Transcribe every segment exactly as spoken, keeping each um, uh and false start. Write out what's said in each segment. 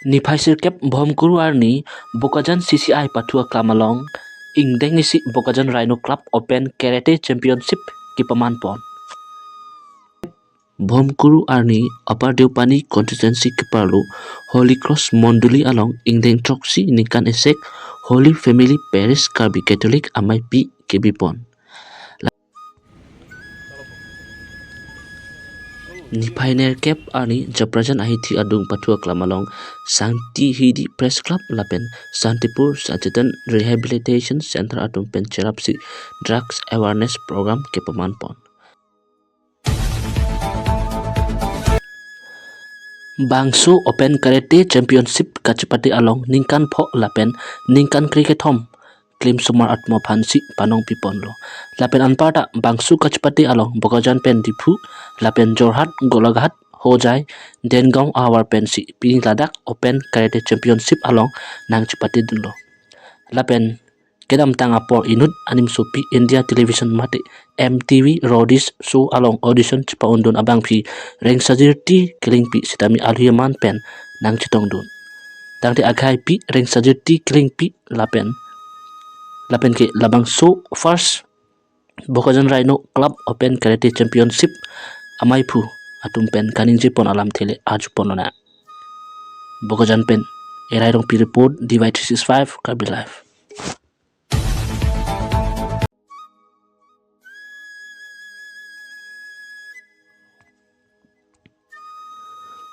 Niphai sirkep Bhomkuru arni Bokajan C C I pathu aklam along ingdeng isi Bokajan Rhino Club Open Karate Championship kepaman pon. Bhomkuru arni Upper Deopani constituency keparlo Holy Cross Mondoli along ingdeng throksi ningkan esek Holy Family Parish Karbi Catholic ameipi kebi pon. Niphai nerkep arni Japrajan ahithi adung pathu aklam along Sangti Hidi Press Club lapen Santipur Sachetan Rehabilitation Center atum pen cherapsi drugs awareness program kepaman pon. Bangso Open Karate Championship kachepate along ningkan pho lapen ningkan krekethom klimsomar atum aphansi panong piponlo. Lapen anparta bangso kachepate along Bokajan pen Diphu lapen Jorhat, Golaghat, Hojai, Dengaon ahavar pensi pini ladak Open Karate Championship along nangchepatedunlo. Lapen kedamtang apor inut animsopi India Television mate M T V Roadies Show along audition chepa-undun abangpi Rengsajirti Killingpi sitame alhi aman pen nangchetongdun. Tangte akhaipi Rengsajirti Killingpi lapen lapen ke labangso first Bokajan Rhino Club Open Karate Championship amaiphu atum pen kaningjepon alamthe le arjuponlonang. Bokajan pen Erai Rongpi report, D Y three six five Karbi Live.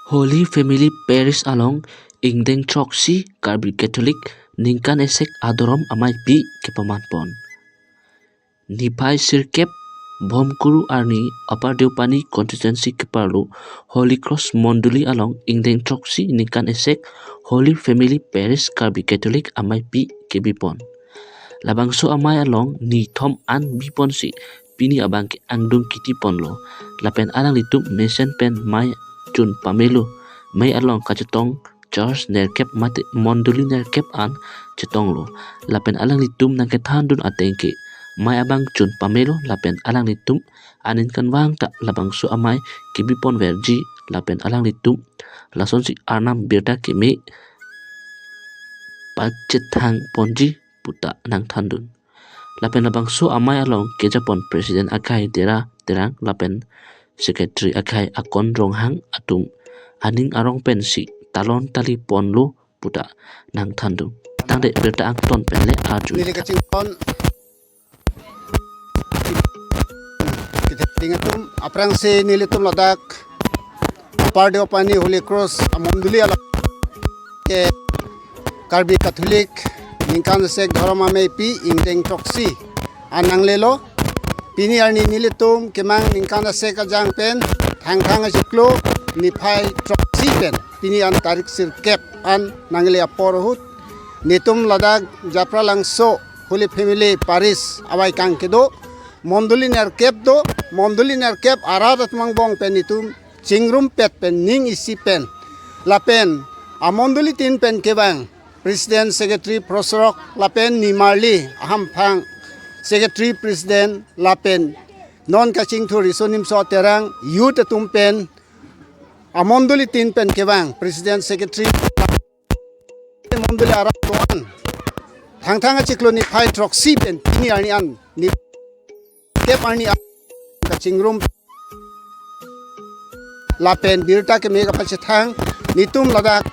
Holy Family Parish along ingdeng throksi Karbi Catholic ningkan esek adorom ameipi kepaman pon. Niphai sirkep Bhomkuru arni Upper Deopani constituency keparlo Holy Cross Mondoli along ingdeng throksi ningkan esek Holy Family Parish Karbi Catholic ameipi kebi pon. Labangso amei along nithom an biponsi pini abangke angdung kiti ponlo. Lapen alanglitum mesen pen mei chun pamelo. Mei along kachetong church nerkep mate mondoli nerkep an chetonglo. Lapen alanglitum nangkethandun ateng ke mei abang chun pamelo lapen alanglitum aning kanvang ta labangso amei kebi ponverji lapen alanglitum lasonsi Arnam birta keme pachethang ponji puta nangthandun. Lapen labangso amei along kejapon President akhai Dera Terang lapen Secretary akhai Akon Ronghang atum aning arong pensi talon tali ponlo puta nangthandun. Tangte birta angton pen le arju. Neli kachingpon kithepting atum, aphrangsi nelitum ladak Upper Deopani Holy Cross amondoli along ke Karbi Catholic ningkan esek dhorom ameipi ingdeng throksi an nanglelo. Pini arni nelitum kemang ningkan esek ajang pen Thangthang achiklo niphai throksi pen pini an tarik sirkep an nangle apor ahut netum ladak Japralangso Holy Family Parish avaikang kedo mondoli nerkep do, mondoli nerkep arat atum angbong pen netum chingrumpet pen ning isi pen lapen amondolitin pen kevang President, Secretary, Prosrok lapen nimarli ahamphang Secretary, President lapen non kachingthur Riso Nimso Terang youth atum pen amondolitin pen kevang President, Secretary, mondoli arat doan Thangthang achiklo niphai throksi pen pini arni an ni kep arni an kachingrum lapen birta keme kapachethang netum ladak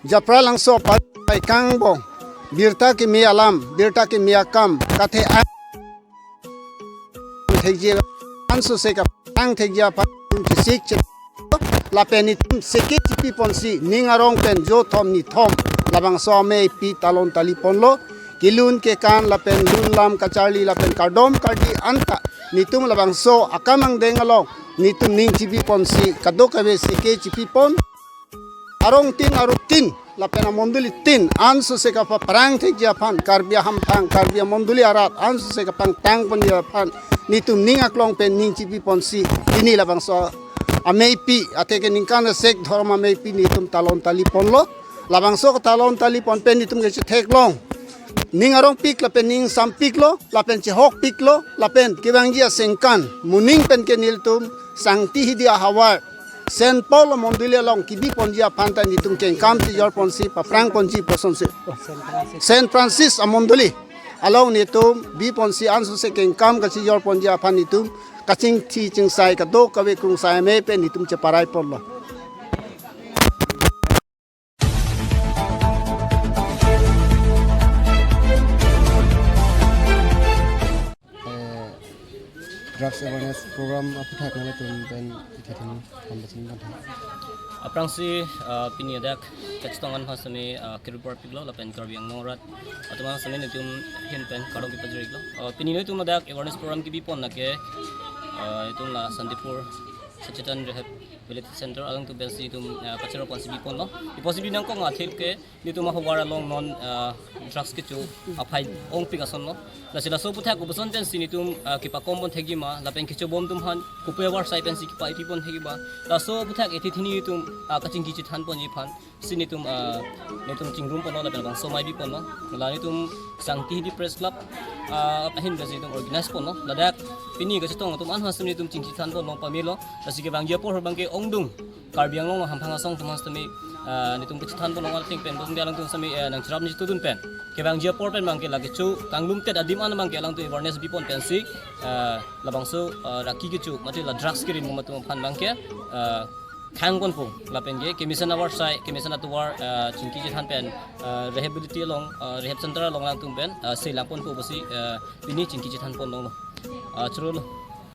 Japralangso pai kangbong birta keme alam, birta keme akam kathe ang thekji ansose kapang thekji aphan chisik chet lapen netum seke chipi ponsi ning arong pen jo thom ni thom labangso ameipi talon tali ponlo. Kelun kekan lapen lun lam kacharli lapen kardom kardi anta netum labangso akam angdeng along netum ning chipi ponsi kadokave seke chipi pon. Arong tin aruk tin lapen amondoli tin ansose kapaprang thekji aphan, Karbi ahamphang, Karbi amondoli arat ansose kapangtang ponji aphan netum ning aklong pen ning chipi ponsi pini labangso ameipi athe ke ningkan esek dhorom ameipi netum talon tali ponlo. Labangso talon tali pon pen netum kechethek long ning arong pik lapen ning sam piklo lapen chehok piklo lapen kevangji asengkan moning pen ke nelitum Sangti Hidi ahavar Saint Paul amondoli along kebi ponji aphan ta netum kengkam chejor ponsi paphrang ponji pu asonsi. Saint Francis amondoli along netum bi ponsi ansose kengkam kachejor ponji aphan netum kachingthi chingsai kadokave krungsai amei pen netum cheparai ponlo. Eh, drugs awareness program aphuthak nanglitum pen ithe thang pambasin bantha. Aphrangsi, ah, pini adak kachetong an phasami, ah, kirupar piklo lapen Karbi Anglong arat atum an sami netum ahin pen kardom pajirlo. Ah, pini netum adak awareness program kebi pon lake, ah, itum la Santipur Sachetan Rehabilitation Center alangtum pensi itum, ah, kachero ponsi bi ponlo. Iposi bi nangkok athil ke netum ahavar along non, ah, drugs kecho aphai ongpik asonlo. Lasi laso aphuthak kopuson pensi netum, ah, kepakom pon thekji ma, lapen kechobom atum aphan kopi avarsai pensi kepaiti pon thekji ma. Laso aphuthak ithi thini netum, ah, kachingki chethan ponji aphan si netum, ah, netum chingrum ponlo lapen labangso mai bi ponlo. La netum Sangti Hidi Press Club, ah, ahin pensi netum organize ponlo. Ladak pini kachetong atum an phasami netum chingki chethan ponlo pamelo. Lasi kevangji apor abangke ongdung Karbi Anglong hamphang asong atum phasami, ah, netum kachethan ponlo ating pen bosong dia alangtum sami, eh, nangcherap ni chitudun pen. Kevangji apor pen abangke lake chu kanglumtet adim an abangke alangtum awareness bi pon pensi, ah, labangso, ah, raki kecho mate la drugs kerim atum aphan abangke, ah, thang ponpo lapen ke kemesen avarsai, kemesen atovar, ah, chingki chethan pen, ah, rehability along, ah, rehab center along alangtum pen, ah, selang ponpo pusi, ah, pini chingki chethan ponlonglo. Ah, chorolo.